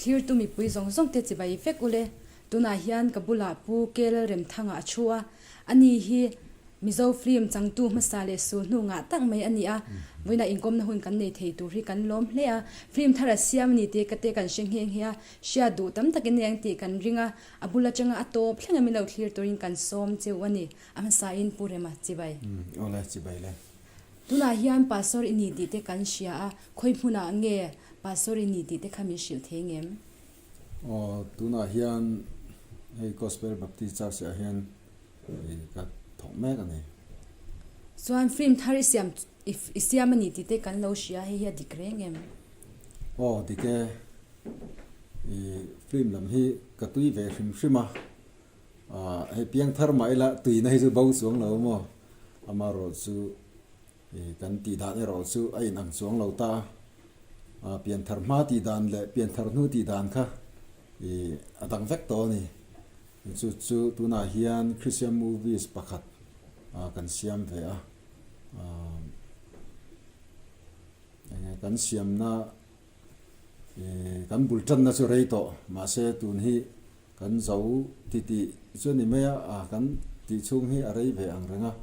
Thlirtu mipui zawng zawng te chibai vek ule. Tunah hian ka bulah Pu Ke Lalremthanga a thu a, ani hi Mizo film changtu hmasa leh sul hnu ngah tak mai a ni a, vawiinah inkawmna hun kan nei thei tur hi kan lawm hle a, film thar a siam a ni tih ka te kan hre nghe nghe a, hriat duh tam takin eng tih kan ring a, a bul atanga a tawp thleng a min lo thlir turin kan sawm cheu a ni, a hmasain Pu Rema chibai. Awle chibai le. Tunah hian Pastor i ni tih te kan hria a, khawi hmunah nge Pastor i ni tih te kha min hrilh thei ngem? Aw, tunah hian hei Gospel Baptist Church ah hian hei ka thawk mek a ni. Chuan film thar i siam i siam a ni tih te kan lo hria, hei hi a dik reng em? Aw, dik e. I film lam hi ka tui ve hrim hrim a, hei piang thar mah ila tuina hi chu bo chuang lo maw? Amaherawhchu Kan tih dan erawh chu a inang chuang lo ta a, pianthar hma tih dan leh pianthar hnu tih dan kha a dang vek tawh a ni. Chu chu tunah hian Christian movies pakhat kan siam ve a, enge kan siamna kan bul tanna chu rei tawh mahse tun hi kan zo titih chu a ni mai a, kan tih chhung hi a rei ve ang reng a.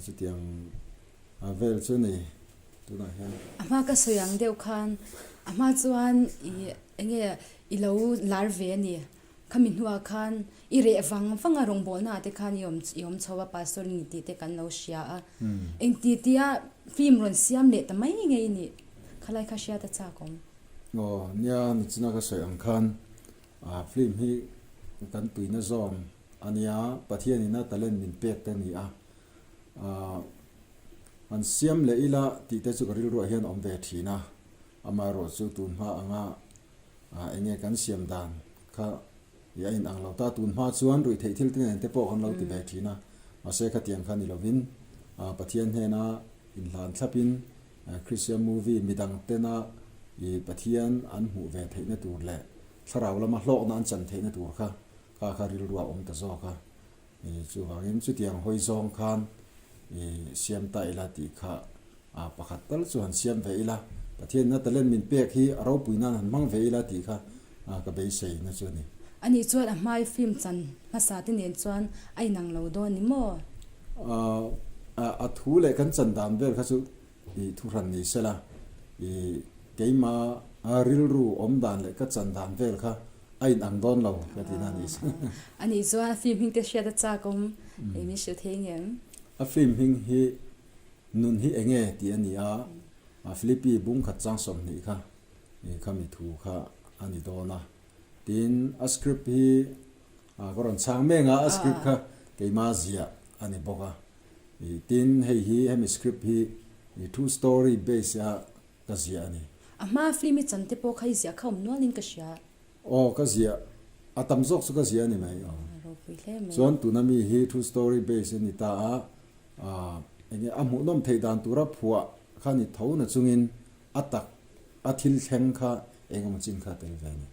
Chutiang vel chu ni tunah hian. A hma ka sawi ang deuh khan a hma chuan i enge i lo lar ve a ni. Khami hnuah khan i reh vang vang a rawngbawlnaah te khan i awm i awm chho a pastor ni tih te kan lo hria a. Engti tia film rawn siam leh ta mai ngei i nih khalai kha hriat a chak awm. Aw nia nichina ka sawi ang khan film hi kan tuina zawm A nia, Pathianin a talent min pek te a ni a, han siam leh ila tih te chu ka rilruah hian awm ve thin a, amaherawh chu tun hma anga eng nge kan siam dan kha i a inang lo ta, tun hma chuan ruih theih thil te nen te pawh kan lo ti ve thin a, mahse khatiang kha ni lovin Pathian hnena inhlan thlapin Christian movie midang tena i Pathian an hmuh ve theihna tur leh thlarau lama hlawkna an chan theihna tur kha Kha kha rilru a awm ta zawk a, chuvangin chutiang hawi zawng khan siam ta ila tih kha pakhat tal chu han siam ve ila, Pathianna talent min pek hi a ropui nan han hmang ve ila tih kha ka beisei na chu a ni. Anih chuan a hmai film chan hmasa te nen chuan a inang lo dawn ni maw? A thu leh kan chan dan vel kha chu thu hran ni sela, keima rilru awm dan leh ka chan dan vel kha A in ang dawn lo ka ti na ni. A nih chuan a film hming te hriat a chak awm ei min hrilh thei ngem? A film hming hi Nun hi enge tih a ni a, Philippi bung khat chang 20 kha khami thu kha a ni dawn a. Tin a script hi ka rawn chhang meng a, a script kha keima ziah a ni bawk a. Tin hei hi hemi script hi true story base a ka ziah a ni. A hma film i chan te pawh kha i ziah kha awm nual in ka hria. Aw ka ziah, a tam zawk chu ka ziah a ni mai aw. Ropui hle mai. Chuan tuna mi hi true story base a ni ta a, enge a hmuhnawm theih dan tura phuah kha ni tho na chungin a tak a thil thleng kha eng emaw chin kha a tel ve a ni.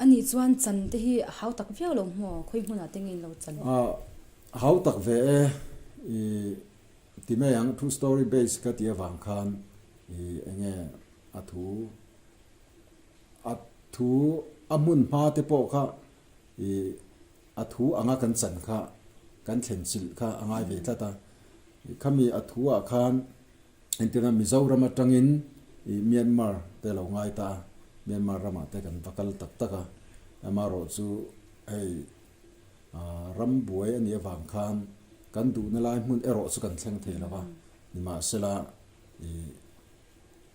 A nih chuan chan te hi a hau tak viau lo hmaw, khawi hmunah te nge in lo chan? Hau tak ve e, i Ti mai ang, true story base ka tih avang khan i enge a thu a thu a hmun hma te pawh kha i a thu anga kan chan kha kan thlen chilh kha a ngai ve tlat a, khami a thu ah khan entirna Mizoram atangin i Myanmar te lo ngai ta a, Myanmar ramah te kan va kal tak tak a, amaherawhchu hei Ram buai a nih avang khan kan duhna lai hmun erawh chu kan thleng thei lo va, nimahsela ih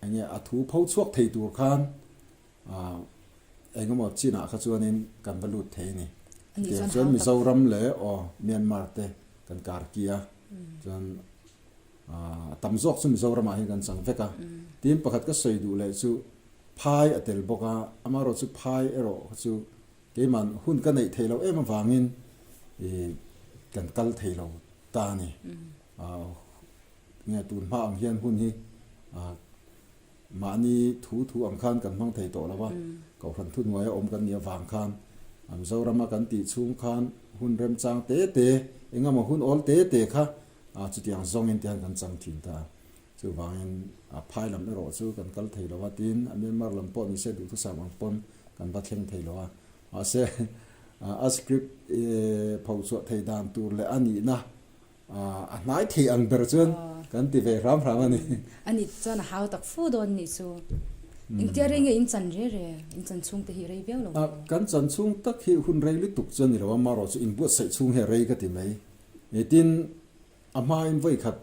eng nge a thu pho chhuak thei tur khan eng emaw chinah kha chuanin kan va lut thei a ni. Tiang chuan Mizoram leh aw Myanmar te kan kar ki a, chuan a tam zawk chu Mizoramah hian kan chang vek a. Tin pakhat ka sawi duh leh chu phai a tel bawk a, amaherawhchu phai erawh kha chu Keiman hun ka neih theih loh em avangin kan kal thei lo ta a ni. Nge tun hma ang hian hun hi mahni thu thu ang khan kan hmang thei tawh lo va, Kohhran thuhnuaia awm kan nih avang khan Mizorama kan tih chhung khan hun remchang te te, engemaw hun awl te te kha chutiang zawngin te hian kan chang thin ta a. Chuvangin a phai lam erawh chu kan kal thei lo a, tin a Myanmar lam pawh ni se duhthusam ang pawn kan va thleng thei lo a. Mahse, a script phochhuah thei dan tur leh a nihna a hnai thei ang ber chuan kan ti ve hram hram a ni. A nih chuan a hau tak fu dawn nih chu. Engtia rei nge in chan re re? In chan chhung te hi rei viau lo maw? Kan chan chhung tak hi hun rei lutuk chu a ni lo a, marawh chu inbuatsaih chhung hi a rei ka ti mai. Tin, a hmain vawikhat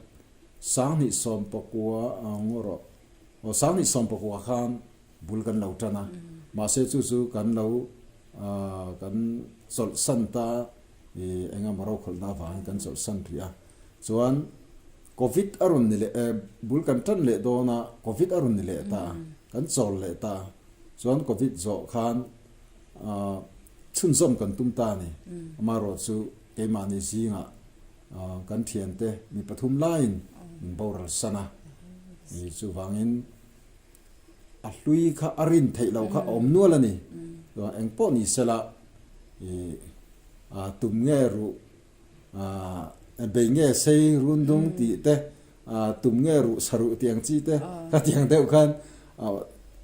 2019 ngaw rawh, aw 2019 khan bul kan lo tan a, mahse chu chu kan lo kan chawlhsan ta i eng emaw rokhawlhna avangin kan chawlhsan rih a. Chuan Covid a rawn ni leh bul kan tan leh dawn a, Covid a rawn ni leh ta a, kan chawl leh ta a. Chuan Covid zawh khan chhunzawm kan tum ta a ni. Amaherawhchu chu keimahni zingah kan thiante mi pathum laiin min boral san a. Chuvangin a hlui kha a rin theih loh kha a awm nual a ni. Chuan eng pawh ni sela ih tum nge ruh bei nge sei run dung tih te tum nge ruh sa ruh tih ang chi te ka ti ang deuh khan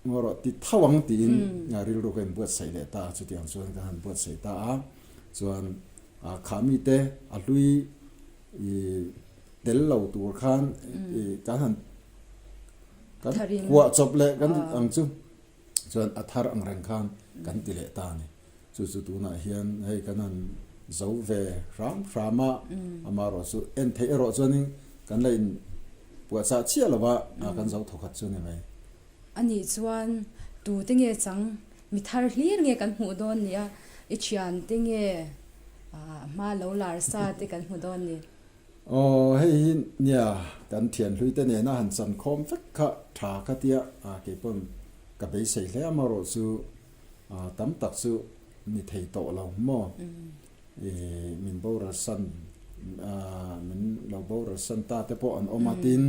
ngaw rawh ti tho ang tiin rilru ka inbuatsaih leh ta a chutiang chuan ka han buatsaih ta a chuan khami te a hlui ih tel lo tur khan ih kan han Kan kuah chawp leh kan ang chu chuan a thar ang reng khan kan ti leh ta a ni. Chu chu tunah hian hei kan han zo ve hram hram a, amaherawh chu en theih erawh chuanin kan la in puahchah chiah lo va, kan zo thawkhat chu a ni mai. A nih chuan tute nge chang mi thar hlir nge kan hmuh dawn ni a, i thiante nge hma lo lar sa te kan hmu dawn ni. Aw hei hi nia kan thianhlui te nena han chan khawm vek kha tha kha tia kei pawn ka beisei hle a marawh chu tam tak chu ni thei tawh lo maw ih min boral san min lo boral san ta te pawh an awm a tin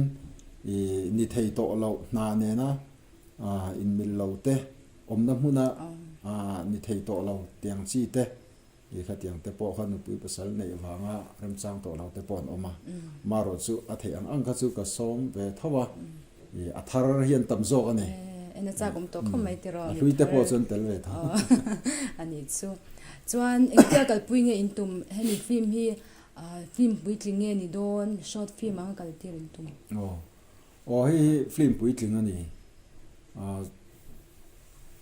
ih ni thei tawh loh hna nena inmil lo te awmna hmuna ni thei tawh lo tiang chi te. I khatiang te pawh kha nupui pasal neih vanga remchang tawh lo te pawh an awm a, marawh chu a theih ang ang kha chu ka sawm ve tho a, i a thar hi an tam zawk a ni. En a chak awm tawh khawp mai tiraw A hlui te pawh chu an tel ve tho. A nih chu. Chuan engtia kalpui nge in tum? Hemi film hi film puitling nge ni dawn? Short film anga kaltir in tum? Aw, aw hei hi film puitling a ni.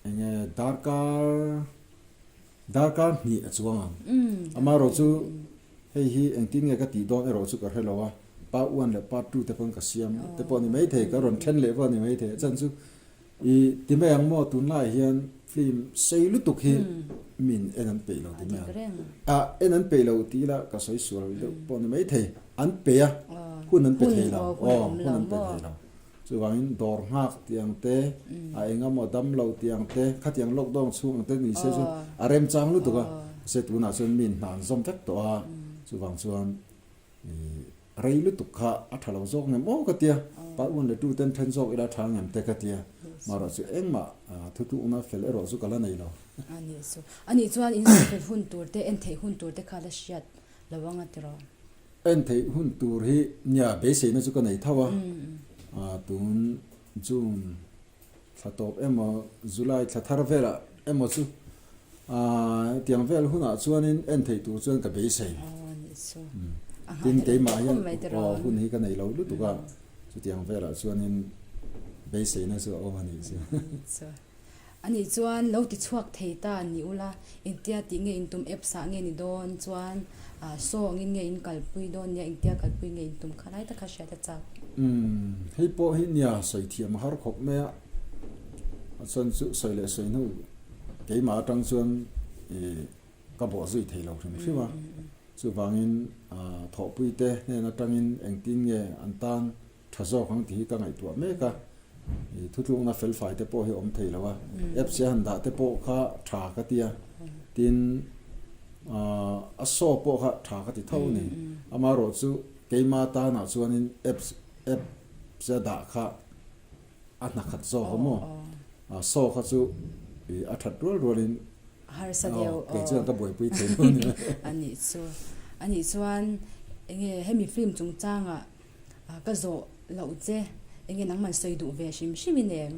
Enge darkar Darkar hnih a chuang ang. Amaherawh chu hei hi engtin nge ka tih dawn erawh chu ka hre lo a, part one leh part two te pawn ka siam te pawh a ni maithei, ka rawn then leh pawh a ni maithei. A chan chu i ti mai ang maw tunlaiah hian film sei lutuk hi min en an peih lo ti mai ang. A en an peih lo tih ila ka sawi sual deuh pawh a ni maithei. An peih a, hun an pe thei lo, aw hun an pe thei lo. Chuvangin dawr nghak tiang te, a eng emaw dam lo tiang te, khatiang lockdown chhung ang te ni se chu a remchang lutuk a, mahse tunah chuan mi hna an zawm vek tawh a, chuvang chuan rei lutuk kha a tha lo zawk ngem aw ka tia, part one leh two ten then zawk ila tha ngem te ka tia, marawh chu engmah thutlukna fel erawh chu ka la nei lo. A nih chu, a nih chuan in sawi hun tur te, en theih hun tur te kha la hriat lo anga tiraw? En theih hun tur hi nia beiseina chu ka nei tho a, tun June thla tawp emaw July thla thar velah emaw chu hetiang vel hunah chuanin en theih tur chuan ka beisei. Tin keimah hian hun hi ka nei lo lutuk a, chutiang velah chuanin beiseina chu a awm a nih chu. Anih chuan lo ti chhuak thei ta ni ula, engtia tih nge in tum apps ah nge ni dawn chuan saw angin nge in kalpui dawn nia engtia kalpui nge in tum kha lai tak kha hriat a chak. Umm hei pawh hi nia sawi thiam a har khawp mai a, a chhan chu sawi leh sawi hnu keimah atang chuan ih ka bawh zui thei lo hrim hrim a, chuvangin thawhpui te hnen atangin engtin nge an tan Tha zawk ang tih hi ka ngaihtuah mek a, i thutlukna felfai te pawh hi a awm thei lo a, apps hi a han dah te pawh kha tha ka ti a, tin a show pawh kha tha ka ti tho a ni. Amaherawh chu keima tanah chuanin apps apps a dah kha a hna khat zawk a maw, show kha chu a that rual rualin Harsa deuh kei chuan ka buaipui thei lo a ni. A nih chu, a nih chuan enge hemi film chungchangah Ka zawh loh che, enge nangman sawi duh ve hrim hrim i nem?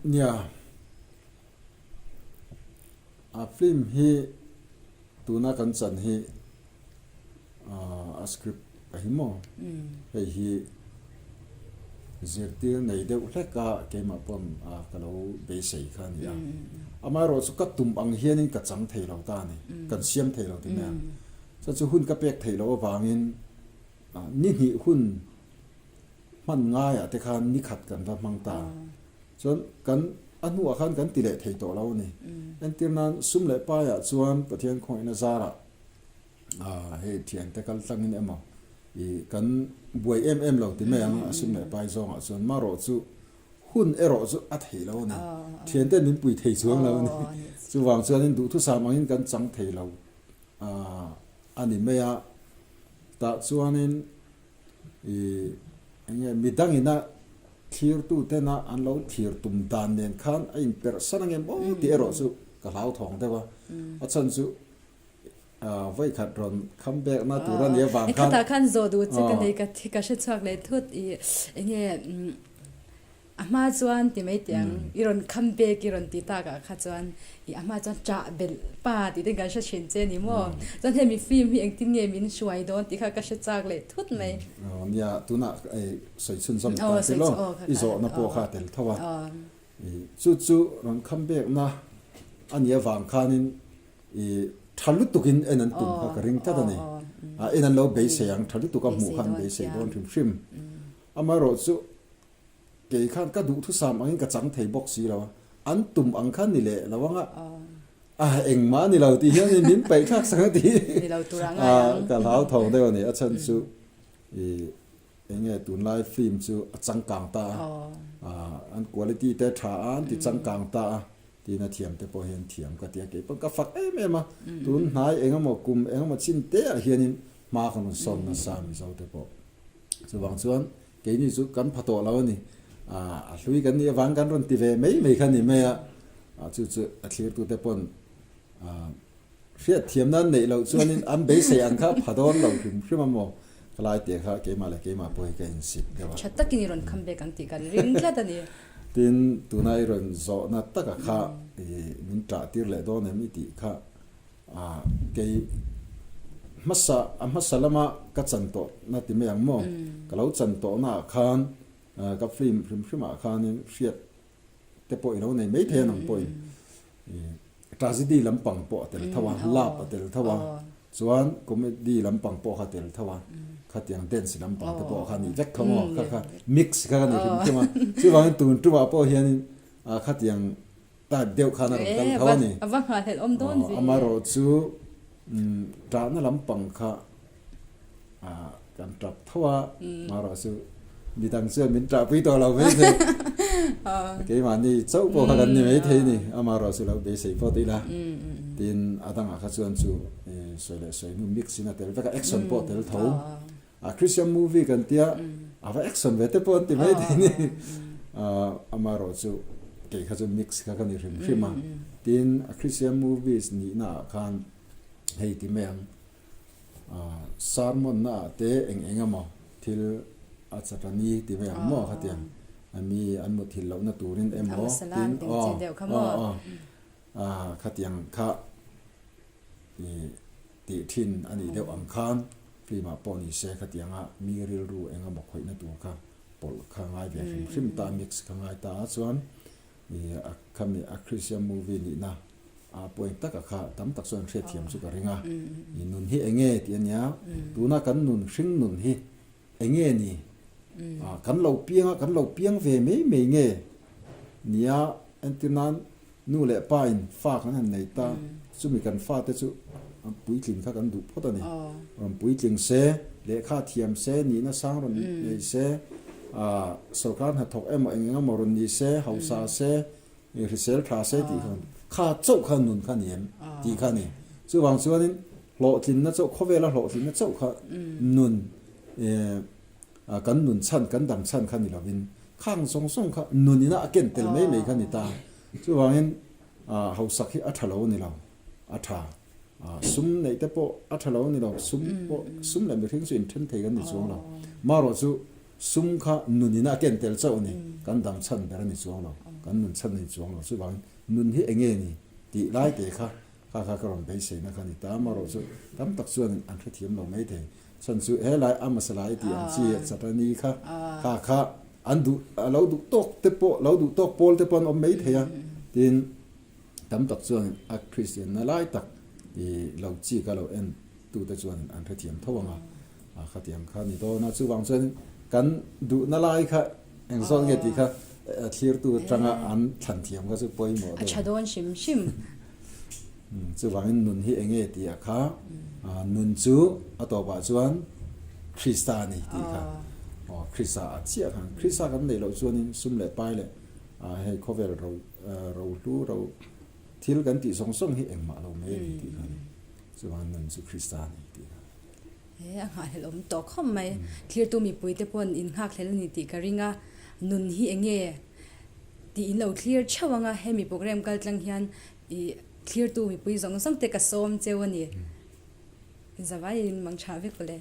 Nia. A film hi tuna kan chan hi a script a hi maw? Hei hi zirtir nei deuh hlek a keimah pawn ka lo beisei kha a ni a. Amaherawh chu ka tum ang hianin ka chang thei lo ta a ni, kan siam thei lo ti mai a. Chuan chu hun ka pek theih loh avangin ni hnih hun hman ngaiah te khan ni khat kan va hmang ta. Chuan kan a hnuah khan kan ti leh thei tawh lo a ni. Entir nan sum leh paiah chuan Pathian khawngaihna zarah hei thiante kal tlangin emaw ih kan buai em em lo ti mai ang a sum leh pai zawngah chuan marawh chu hun erawh chu a thei lo a ni. Thianten min pui thei chuang lo a ni. Chuvang chuanin duhthusam angin kan chang thei lo a ni mai a. Tah chuanin Ih, eng nge midangina thlirtutena an lo thlir tum dan nen khan a inperh san ang em aw tih erawh chu ka hlauthawng deuh a. A chhan chu vawikhat rawn kham bekna tur a nih avang khan. Khatah khan zawh duh che ka nei ka ka hre chhuak leh thut. Ih, eng nge A hma chuan ti mai teh ang, i rawn kham bek i rawn ti tak ah kha chuan i a hma chuan ṭah belh pa tih te kan hre thin che ni maw? Chuan hemi film hi engtin nge min hruai dawn tih kha ka hre chak leh thut mai. Aw nia, tunah sawi chhunzawm ta tel aw, i zawhna pawh kha a tel tho a. Chu chu rawn kham bekna a nih avang khanin i tha lutukin en an tum kha ka ring tlat a ni. En an lo beisei ang, tha lutuk a hmuh kha an beisei dawn hrim hrim. Amaherawhchu chu Kei khan ka duhthusam angin ka chang thei bawk si lo a, an tum ang khan ni leh lo ang a, a engmah a ni lo tih hian min paih thlak sak a tih ka hlau tho deuh a ni. A chhan chu ih eng nge tunlai film chu a changkang ta a, an quality te tha a, an ti changkang ta a, tiin a thiam te pawh hian thiam ka ti a, kei pawh ka fak em em a, tun hnai eng emaw kum eng emaw chin te ah hianin hma kan rawn sawn nasa Mizo te pawh. Chuvang chuan keini chu kan pha tawh lo a ni. A hlui kan nih avang kan rawn ti ve mai mai kha ni mai a. Chu chu a thlirtute pawn hriat thiamna an neih loh chuanin an beisei ang kha pha dawn lo hrim hrim a maw? Ka lai teh kha keimah leh keimah pawh hi ka insip deuh a. Tha takin i rawn kham bek ang tih kan ring tlat a ni. Tin, tuna i rawn zawhna taka kha min ṭah tir leh dawn em i tih kha A kei hmasa a hmasa lama ka chan tawh na ti mai ang maw? Ka lo chan tawh naah khan ka film hrim hrimah khanin hriat te pawh i lo nei mai thei a nang pawhin tragedy lampang pawh a tel tho a, love a tel tho a, chuan comedy lampang pawh kha a tel tho a, khatiang dance lampang te pawh kha a nih vek kha maw? Kha kha mix kha ka ni hrim hrim a, chuvangin tun tumah pawh hianin khatiang Type deuh khan a rawn kal tho a ni. A va nghahhlelh awm dawn ve. Amaherawh chu ṭahna lampang kha kan ṭap tho a, amaherawh chu midang chuan min ṭahpui tawh lo mai thei. Keimahni chauh pawh kha kan ni mai thei a ni. Amaherawh chu lo beisei phawt ila. Tin, a dangah kha chuan chu sawi leh sawi hnu mix in a tel vek a, action pawh a tel tho. A Christian movie kan tia a va action ve te pawh an ti mai thei ni. Amaherawh chu kei kha chu mix kha ka ni hrim hrim a. Tin a Christian movies nihna ah khan hei ti mai ang sermon na ah te eng eng emaw thil a chatani ti mai ang maw khatiang mi an mutthilh lohna turin emaw tin aw aw aw khatiang kha ih Tih thin a nih deuh ang khan film ah pawh ni se khatianga mi rilru eng emaw khawihna tur kha pawlh kha ngai ve hrim hrim ta mix kha ngai ta a chuan ih a khami a Christian movie nihna a point taka kha tam tak chuan hriatthiam chu ka ring a ih nun hi eng nge tih a nia tuna kan nun hring nun hi eng nge ni kan lo piang a kan lo piang ve mai mai nge nia entir nan Nu leh pa in fa kan han nei ta, chumi kan fate chu puitling kha kan duh phawt a ni. Rawn puitling se, lehkha thiam se, nihna sang rawn nei se, sorkar hnathawk emaw eng eng emaw rawn ni se, hausa se, hrisel tha se tih kha kha chauh kha nun kha ni em tih kha a ni. Chuvang chuanin hlawhtlinna chauh, khawvela hlawhtlinna chauh kha nun Kan nun chhan, kan dam chhan kha ni lovin khang zawng zawng kha nun ina a ken tel mai mai kha ni ta. Chuvangin hausak hi a tha lo a ni lo, a tha. Sum neih te pawh a tha lo a ni lo, sum pawh sum leh mihring chu inthen thei kan ni chuang lo. Marawh chu sum kha nun ina a ken tel chauh a ni, kan dam chhan ber a ni chuang lo, kan nun chhan a ni chuang lo. Chuvangin nun hi eng nge ni tih lai te kha. Kha kha ka rawn beiseina kha a ni ta. Amaherawhchu tam tak chuan an hrethiam lo maithei. Chhan chu helai a masala i tih ang chi chatani kha kha kha an duh a lo duh tawk te pawh lo duh tawk pawl te pawh an awm mai thei a tin tam tak chuan a Kristian na lai tak i lo chi ka lo en tu te chuan an hrethiam tho ang a khatiang kha ni dawn a chuvang chuan kan duhna lai kha eng zawt nge tih kha thlirtu atanga an thlan thiam kha chu pawimawh deuh a tha dawn hrim hrim. Chuvangin nun hi eng nge tih ah kha nun chu a tawpah chuan Krista a ni tih kha aw Krista ah chiah khan Krista kan neih loh chuanin sum leh pai leh hei khawvel ro rohlu ro thil kan tih zawng zawng hi engmah lo mai a ni tih kha a ni. Chuvangin nun chu Krista a ni tih kha. He a nghahhlelh awm tawh khawp mai. Thirtu mipuite pawn in nghakhlel a ni tih ka ring a, nun hi eng nge tih in lo thlir theuh ang a, hemi program kal tlang hian ih thlirtu mipui zawng zawng te ka sawm cheu a ni. Zavaiin mang chhah vek awle.